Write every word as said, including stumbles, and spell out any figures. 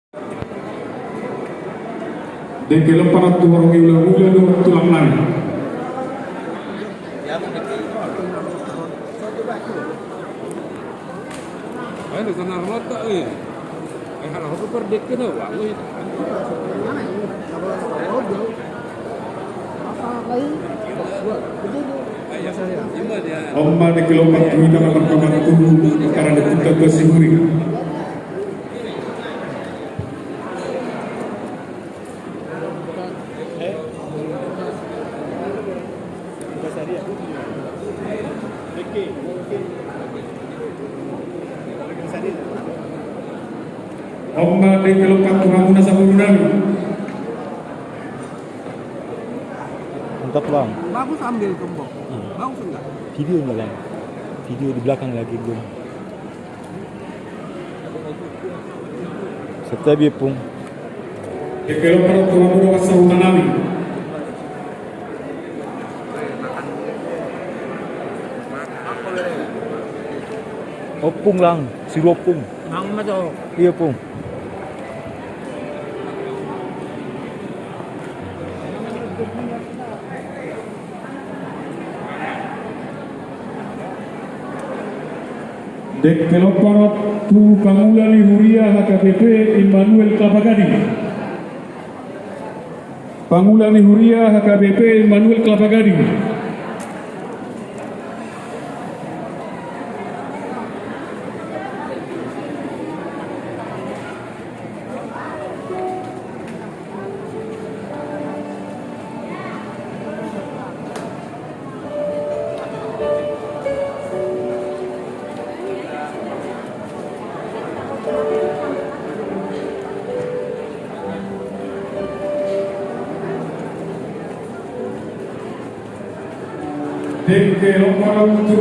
Dengke lompa tu horong ni hulahula dohot tulang nami. On ma dengke lompa tu hita na marhaha tu, karena dengke lompa tu Siburik. On ma dengke lompa tu hamuna saboru nami. Mantap, Bang. Bagus ambil gembok. Iya. Bagus enggak? Video enggak, Bang? Video di belakang lagi belum. Setebi, Pung. Dengke lompa tu hamuna saboru nami. Ompung, Lang, si Ropung. Mang Majo. Iya, Pung. Dengke lompa tu pangula ni huria H K B P Immanuel Kelapa Gading. Pangula ni huria H K B P Immanuel Kelapa Gading. Dengke lompa tu